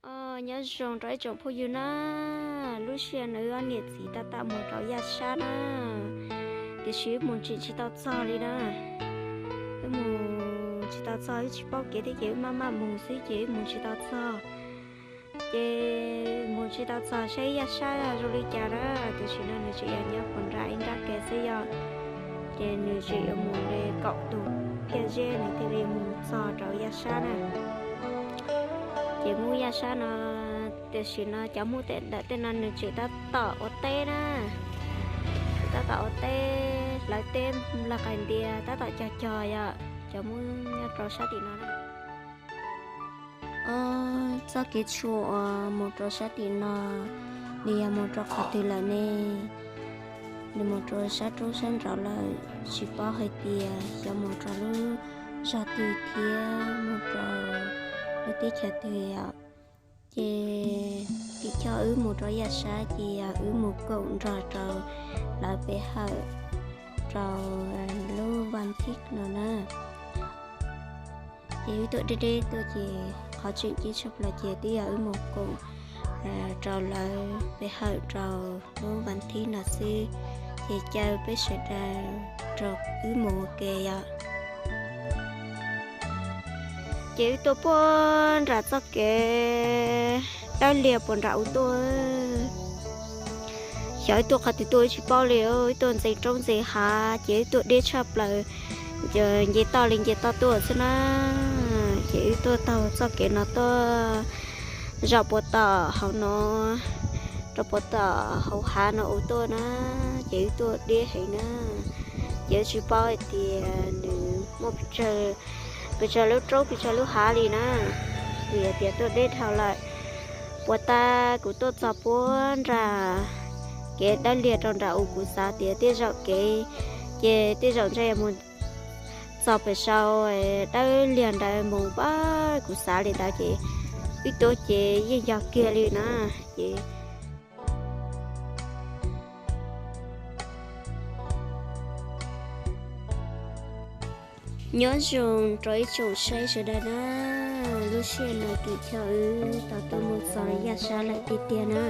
Os, nyob zoo rau ib tsoom phooj ywg na, lub sij hawm no wb ob niam txiv tab tom mus rau Yaj Sab na, tiam sis wb mus tseem tsis tau txog li na. Wb mus tsis tau txog, wb tsis paub kev thiab ces wb maj maj mus xwb ces wb mus tsis tau txog. Ces mus tsis tau txog saib Yaj Sab zoo li cas na, tiam sis no nws tseem yog nyob puag nram ib nrab kev xwb yom. Ces nws tseem yuav mus li kaum tus phiaj zeb nws thiaj li mus txog rau Yaj Sab na. Ces Hmoob Yaj Sab no, tiam sis no cov Hmoob tej ntawm tej no nws tseem tab tom ua teb na, tseem tab tom ua teb, hlawv teb los qais ntias tab tom cog cog yom, cov Hmoob nyob rau sab tim no na. Ob, txoj kev tshuam uas mus rau sab tim no, nws yog mus rau qhov twg lawm ne? Nws mus rau sab roob sab nraud lawm, tsis paub hais tias xyov mus rau lub zog twg thiab mus rau lub teb chaws twg yom. Ces tim coj wb mus rau Yaj Sab ces yog wb mus koom nrog rau lawv pe hawm rau lub Vaj Thib no na. Ces wb tuaj deb deb tuaj ces qhov tseem ceeb tshaj plaws ces twb yog wb mus koom rau lawv pe hawm rau lub Vaj Thib no xwb. Ces caw peb sawv daws rau wb mus ua ke yom. Ces wb tuaj puag nram txoj kev dawb liag puag nram u tuaj. Xyov wb tuaj qhov twg tuaj wb tsis paub li, wb tuaj ntxeev roob ntxeev hav ces wb tuaj deb tshaj plaws, nce toj li nce toj tuaj xwb na. Ces wb tuaj taug txoj kev no tuaj zaum puag tom hauv no, rau puag tom hauv hav no u tuaj na. Ces wb tuaj deb heev na, ces wb tsis paub hais tias nws muaj pes tsawg lub roob pes tsawg lub hav li na, vim hais tias tuaj deb dhau lawm. Puag ta kuv tuaj txog puag nram kev dawb liag rau nram u kuv xav tias tej zaum kev, ces tej zaum ntshe mus txog pem saum dawb liag ntawd mus pab kuv xav li ntawd ces wb tuaj ces yeej yog kiag li na. Ces nyob zoo rau ib tsoom saib sawv daws na, lub sij hawm no tim coj wb tau tuaj mus txog Yaj Sab lawm tiag tiag na.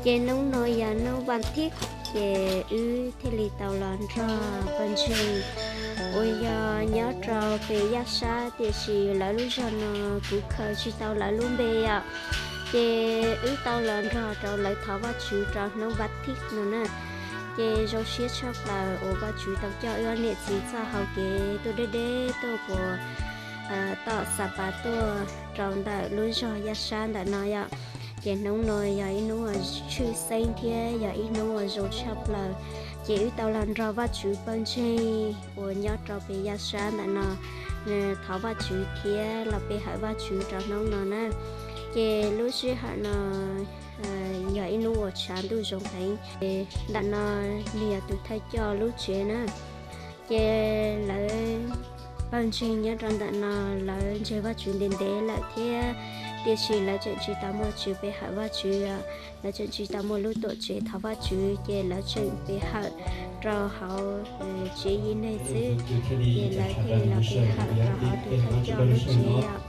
Ces hnub no yog hnub Vaj Thib, ces wb thiaj li tau los nrog pawg ntseeg uas yog nyob rau pem Yaj Sab, tiam sis lawv lub zog no kuv khaws tsis tau lawv lub npe yom. Ces wb tau los nrog rau lawv thov Vajtswv rau hnub Vaj Thib no na. Ces zoo siab tshaj plaws uas Vajtswv tau coj wb ob niam txiv txoj hau kev tuaj deb deb tuaj puas tom Xa Pas tuaj rau ntawm lub zog Yaj Sab ntawm no yom. Ces hnub no yog ib hnub uas tshwj xeeb thiab yog ib hnub uas zoo tshaj plaws. Ces wb tau los nrog Vajtswv pawg ntseeg uas nyob rau pem Yaj Sab ntawm no thov Vajtswv thiab los pe hawm Vajtswv rau hnub no na. Ces lub sij hawm no yog ib hnub uas tshav ntuj zoo heev. Ces ntawm no nws yog tus thawj coj lub tsev na. Ces lawv pawg ntseeg nyob rau ntawm no lawv ntseeg Vajtswv ntev ntev lawm thiab, tiam sis lawv tseem tsis tau muaj tsev pe hawm Vajtswv. Lawv tseem tsis tau muaj lub tuam tsev thov Vajtswv, ces lawv tseem pe hawm rau hauv tsev yim neeg xwb. Ces lawv thiaj li los pe hawm rau hauv tus thawj coj lub tsev.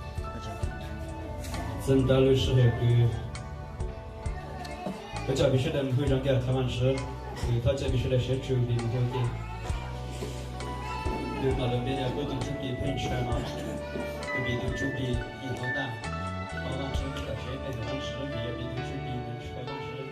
Thov caw peb sawv daws mus hu zoo nkauj thov Vajtswv, thov caw peb sawv daws sawv tsees mus hu ces nws mam li npe tias kuv tus ntsuj plig pheej ntshaw no, kuv tus ntsuj plig ib hov tag, thov Vajtswv kom sawv peb hawm Vajtswv, vim yog kuv tus ntsuj plig nws ntshaw Vajtswv.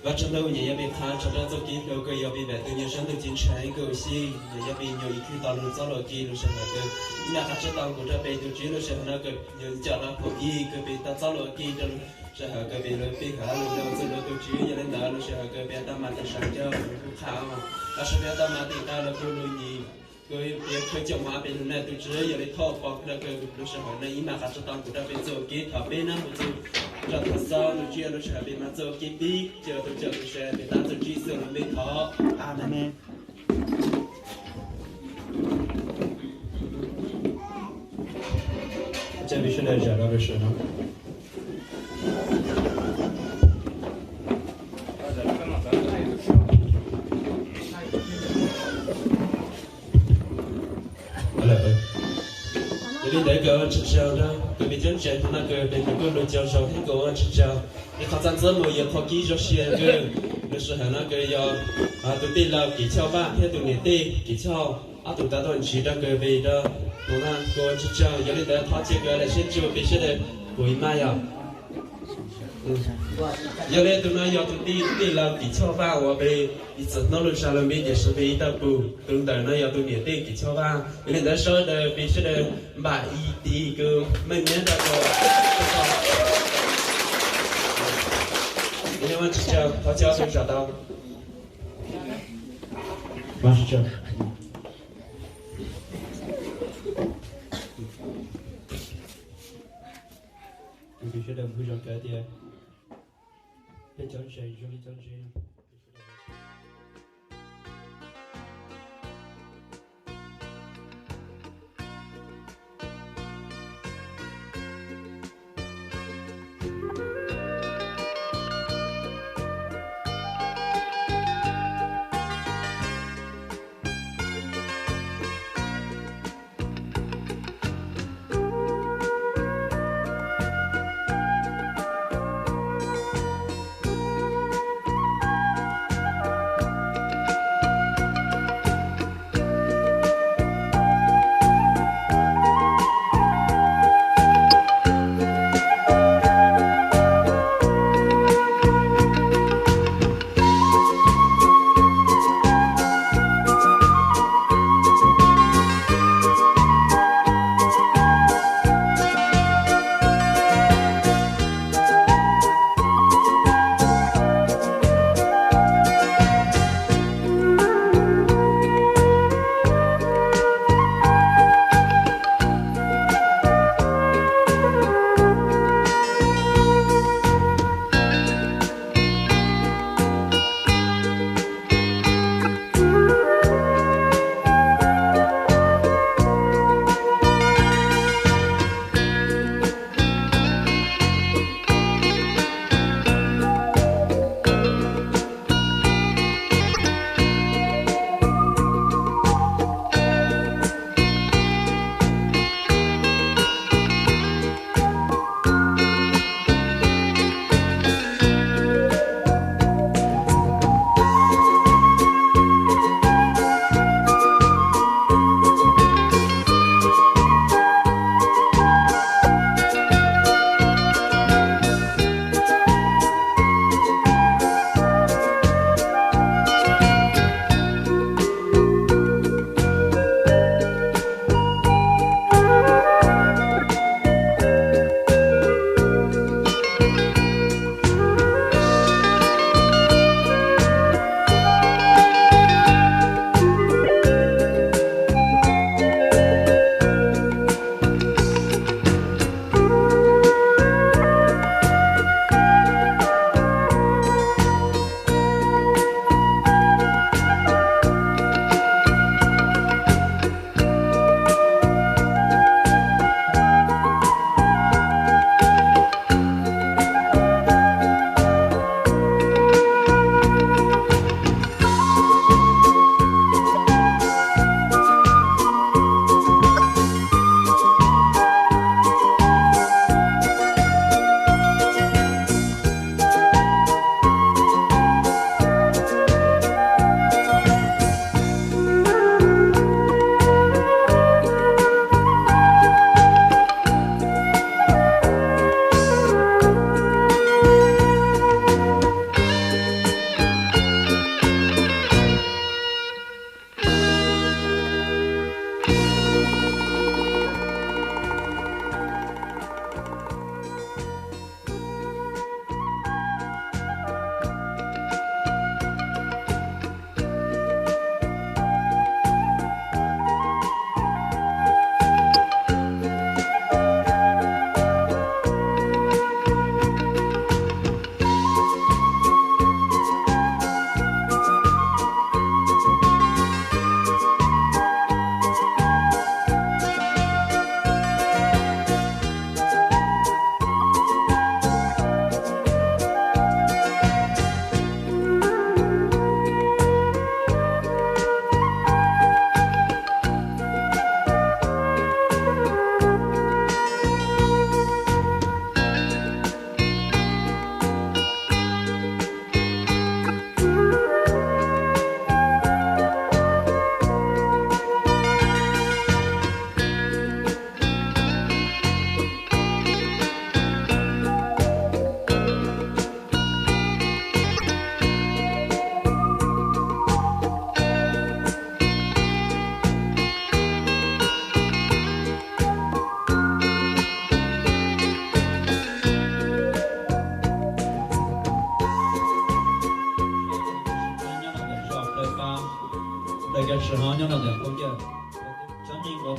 Vaj tsag ntuj, nyaj yog peb qha tso rau txoj kev hlub kws yog peb npam tug nyuag sab ntug ceeb tsheej kws xyuas nyaj yog peb nyuag ib khwv tau lub txoj lus kib lub sij hawm kws ib naj qha tsi tau kuv rau peb tus Tswv lub sij hawm no kws nyuag coj rau phooj ywg kws peb tau txoj lus kib rau lub sij hawm kws peb lub peb hab lub nyob txug lub tus Tswv. Yog li ntawd lub sij hawm kws peb tau mas tas sam coj kuv qha os, tas sam peb tau mas tim qab lub kuv lub nyi kws peb khwv coj mov peb lub naj tus Tswv. Yog li thov pov kws lub sij hawm no ib naj qha tsi tau kuv rau peb txoj kev thov peb naj mus txug rau thov xaub lub tsiaj lub sij hawm peb mas txoj kev pib coj tus coj tus sawv peb tab txog Tswv Yexus lub npe thov, amees. Coj peb sawv daws zam rau lub sij hawm no. Yog li ntawd kws ua tsaug tsaug na kws peb coob tsev no kws peb kuj lug coob zoo thiab kws ua tsaug tsaug. Yog qhov txaj ntxwv mus yog qhov kib zoo siab kws lub sij hawm no kws yog tus tij laug Kim Choj Vaj thiab tus niam tij Kim Choj ob tug tau tuaj ntsib rau kws peb rau tus no kws ua tsaug tsaug. Yog li ntawd thov cia kws lam siab tsuj peb sawv daws pum ib maj yog. Yog li tus no yog tus tij, tij laug Kim Choj Vaj uas peb ib txwm hnub lug zag lug npe tias peb ib tau pum. Tus ntawm no yog tus niam tij Kim Choj Vaj. Yog li ntawd sawv daws peb sawv daws npam ib tib kws meej miab rau tus. Thov coj tus zam tau. Tus peb sawv daws mus zoo kawg tias peb cov ntseeg zoo li cov ntseeg. Yog tsis hnov nyob no ntawm qub yawg, cov neeg uas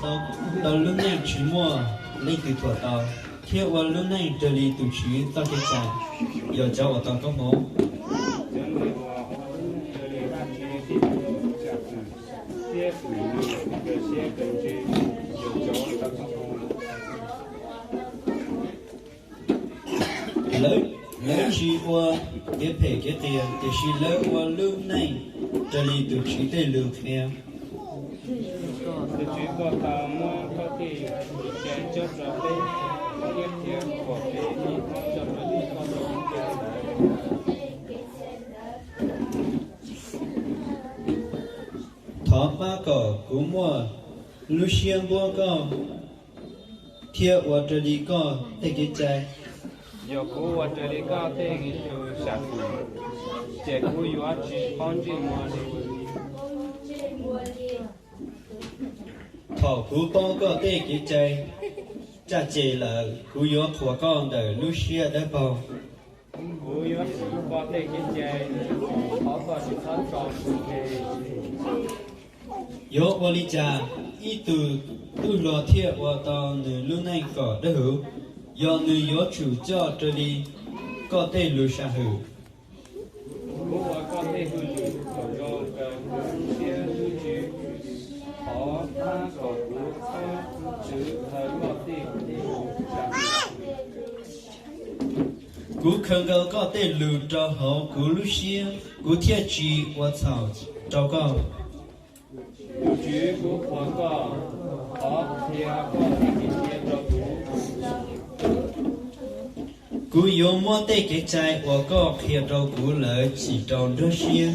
tau lub neej tsis muaj leej twg thuam tau, thiab ua lub neej raws li tus Tswv txoj kev cai, yog cov uas tau koob hmoov. Lawv, lawv tsis ua kev phem kev qias, tiam sis lawv ua lub neej raws li tus Tswv tej lus qhia. Tus Tswv koj tau muab koj tej kev cai cob rau peb, thiab qhia kom peb ua tau raws li koj tej kev cai. Thov pab kom kuv muaj lub siab npuab koj thiab ua raws li koj tej kev cai. Yog kuv ua raws li koj tej lus sam hwm, ces kuv yuav tsis paub ntsej muag li. Thaum kuv paub koj tej kev cai txawj cai lawm, kuv yuav qhuas koj ntawm lub siab dawb paug. Kuv yuav sim koj tej kev cai, thov koj tsis txhob tso kuv tseg. Yuav ua li cas ib tug tub hluas thiaj ua tau nws lub neej kom dawb huv? Yog nws yuav tsum coj raws li koj tej lus sam hwm. Kuv ua koj tej hauj lwm kom zoo kawg nkaus thiab, tus Tswv, thov pab kom kuv txhob txwv tawv koj tej lus sam hwm. Kuv khaws nkaus koj tej lus rau hauv kuv lub siab, kuv thiaj tsis ua txhaum rau koj. Tus Tswv, kuv qhuas koj, thov qhia koj tej kev cai rau kuv. Kuv yuav muab tej kev cai uas koj qhia rau kuv lawm cim rau nruab siab.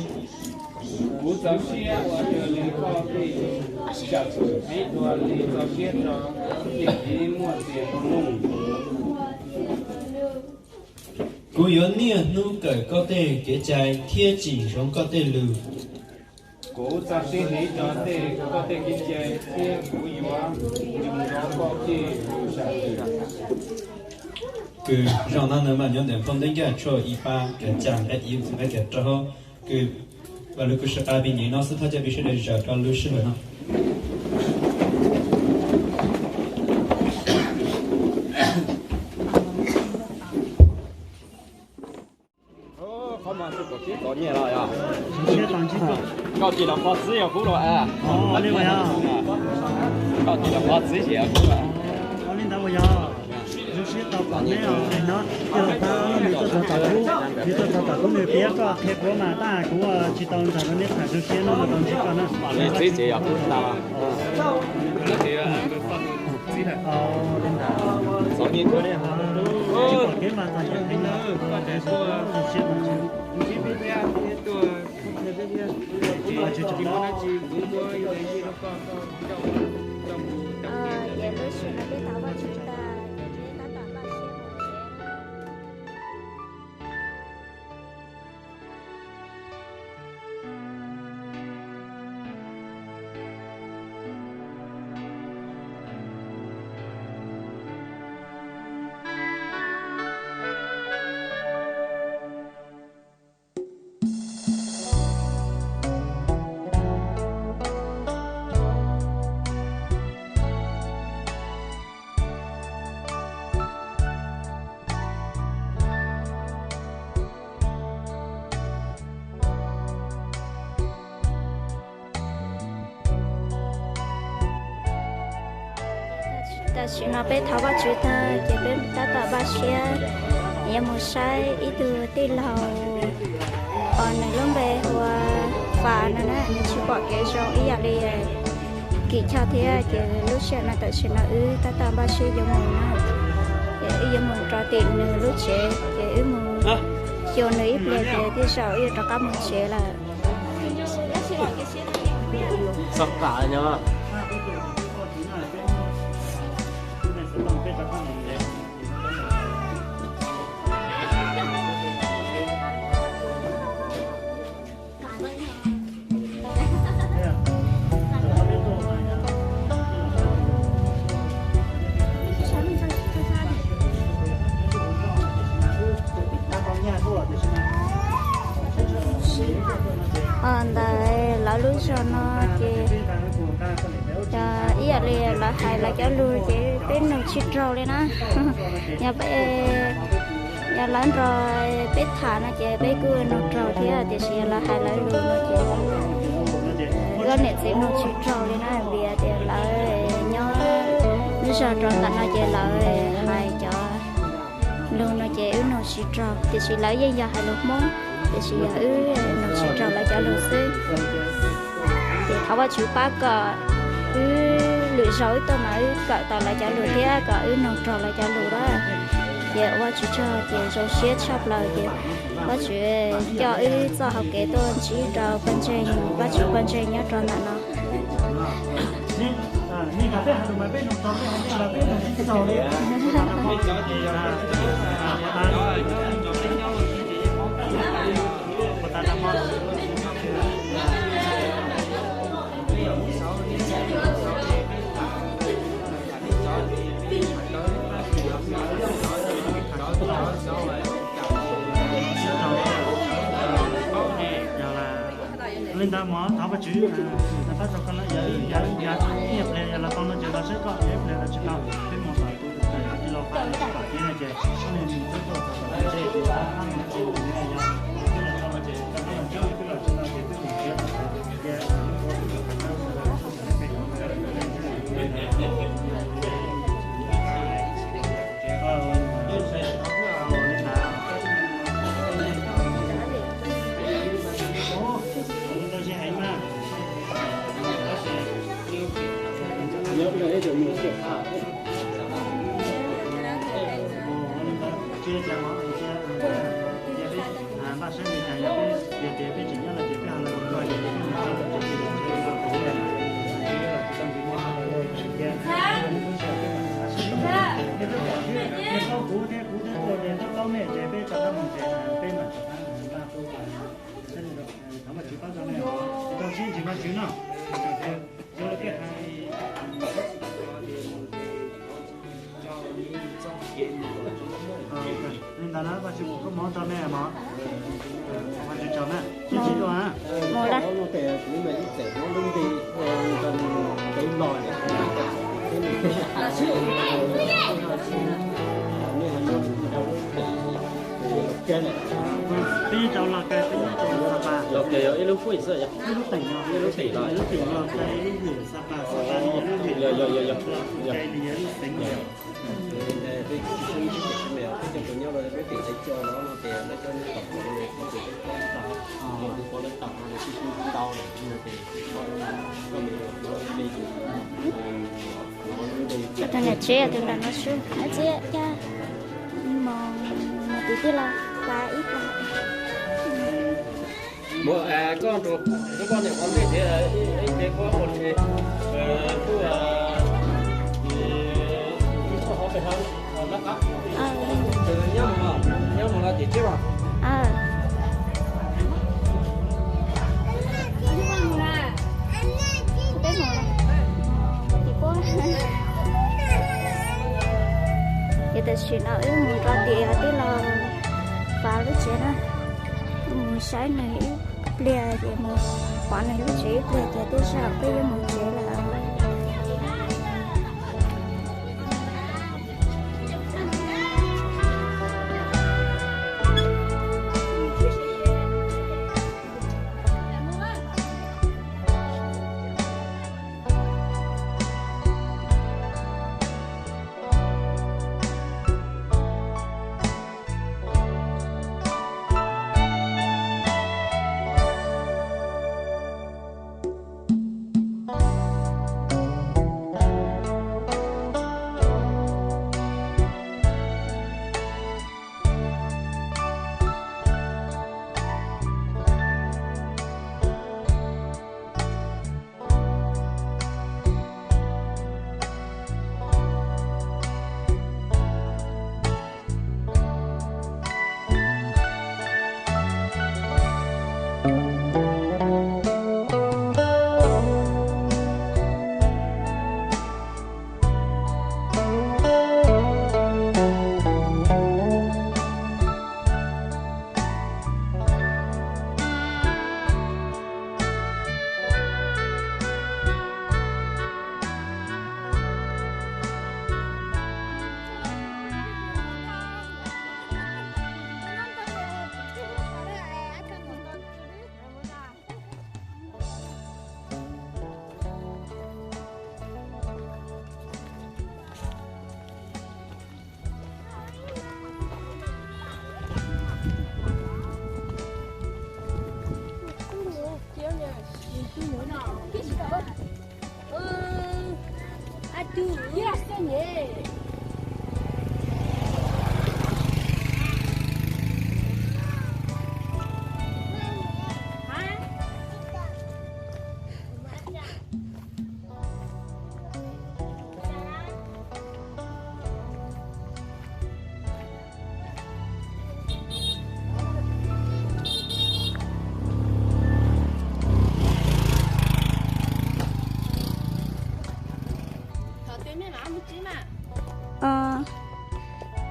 Kuv txaus siab ua raws li koj tej lus sam hwm ib yam li txaus siab rau tej kev muaj txiag ntuj nug. Kuv yuav niaj hnub kawm koj tej kev cai thiab tsim ntsoov koj tej lus. Kuv txaus siab hloov rau tej koj tej kev cai thiab kuv yuav nco ntsoov koj tej lus sam hwm. Kws zoo no nws mas nyob ntawm nplooj ntev nkaj tshuaj ib pab kav cag nqe ib txog nqe tias rau hauv kws Vaj Lug Kub Sab Qab Pis Nyem no xwb, thov coj peb sawv daws zaum rau lub sij hawm no. Qhov mas tus kaum tsib txom nyem los yog. Koj tsis los qhov txwv yog kuv los. Koj tsis los qhov txwv ces yog kuv los. Ua li ntawd uas yog zoo siab tau pom neb os. No yog thab nws tuaj txog tom kub, nws tuaj txog tom kub nws piav koj qhia kuv mas tab kuv tsis tau nrog rau neb tham zoo siab no tau ntsib koj na. Txwv ces yog kuv tas. Txom nyem kawg li. Tsis pom kev mas txom nyem heev na. Zoo siab tau ntsib. Ces lub sij hawm no peb thov Vajtswv tag, ces peb tab tom npaj siab mus tsev. Tam sim no peb thov Vajtswv tag ces peb tab tom npaj siab yuav mus saib ib tug tij laug uas nws lub npe hu ua Fas no na, nws tsis pom kev zoo ib yam li Kim Choj thiab. Ces lub sij hawm no tam sim no wb tab tom npaj siab yuav mus na, ces wb yuav mus rau tim nws lub tsev, ces wb mus xyuas nws ib pliag ces tej zaum wb yuav rov qab mus tsev lawm. Ntawd lawv Lub zos no ces ib yam li lawv hais lawv cov lus ces peb nug tsis raug li na. Yog peb, yog lawv nrog peb tham no ces peb kuj nug raug thiab, tiam sis yog lawv hais lawv lus no ces wb niam txiv nug tsis raug li na, vim tias lawv nyob lub zog rau ntawm no ces lawv hais cov lus no ces wb nug tsis raug, tiam sis lawv yeej yog hais lus Hmoob, tiam sis yog wb nug tsis raug lawv cov lus xwb. Ces thov Vajtswv pab kom wb lwm zaus wb tuaj mas wb kawm tau lawv cov lus thiab kom wb nug raug lawv cov lus na. Ces ua Vajtswv tsaug ces zoo siab tshaj plaws ces Vajtswv coj wb txoj hau kev tuaj ntsib rau pawg ntseeg, Vajtswv pawg ntseeg nyob rau ntawm no. Li ntawd mas thov Vajtswv pab tau koj na, yog ib pliag yog los tau no ces los saib koj, yog ib pliag los tsis tau peb mus tom tus tij laug pab tsis tom kev no ces koj niag mus twb tuaj txog tom ntej ces pab mus ces yog twb los tau no ces koj pab los nrhiav, twb los tsis tau ces twb mus nrhiav tom ntej ces Li ntawd na, Vajtswv mus koj mov tso me mog. Vajtswv tsaug na, sib ntsib dua. Mus lawm. Peb nyob rau Los Kais, peb nyob rau Sa Pas. Los Kais yog ib lub phooj ywg xwb, ib lub teem no, ib lub teem no, ib lub teem Los Kais, ib lub hwm Sa Pas, Sa Pas yog ib lub hwm, Los Kais nws yog ib lub xeev. Tus niam tsev tus nram no xwb, nab txiab caj mus, mus tim tij laug pas ib pas. Mus, koj rau lub poj niam qhov ntej thiab, ib ces koj ua li, kuj, kuj txhob hov pes hov lab qab. Nyob mus, nyob mus los tim tsib mas. Ces tam sim no wb mus rau tim tij laug pas lub tsev na, mus saib nws ib pliag ces mus pom nws lub tsev ib pliag ces twb sij hawm peb yuav mus tsev lawm.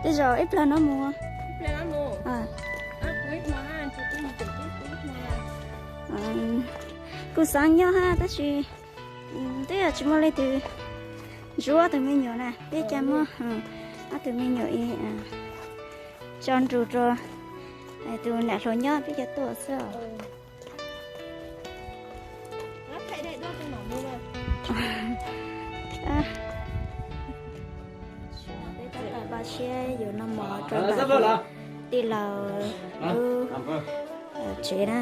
Tej zaum ib plag no mus. Kuj xav nyob hab tab sis twb yog tsis muaj leej twg zov ob tug me nyuam na, peb ca muab ob tug me nyuam tso nrug rau tus nam hluas nyob peb ca tuaj xwb os. Peb tab tom npaj siab yuav noj mov rau ntawm tij laug lub tsev na.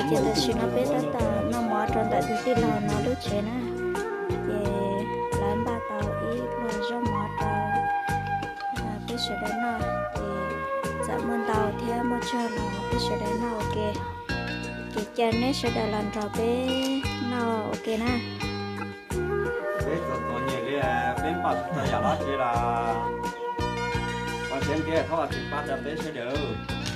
Ces tam sim no peb tab tom noj mov rau ntawm tus tij laug no lub tsev na. Ces lawv npaj tau ib pluag zaub mov rau peb sawv daws noj, ces txawm muaj ntau thiab muaj tsawg los peb sawv daws noj ua ke. Ces caw neb sawv daws los nrog peb noj ua ke na. Peb txom txom nyem li, peb npaj tsis tau yam dab tsi los ua siab ntev thaub tsis pab tau peb sawv daws.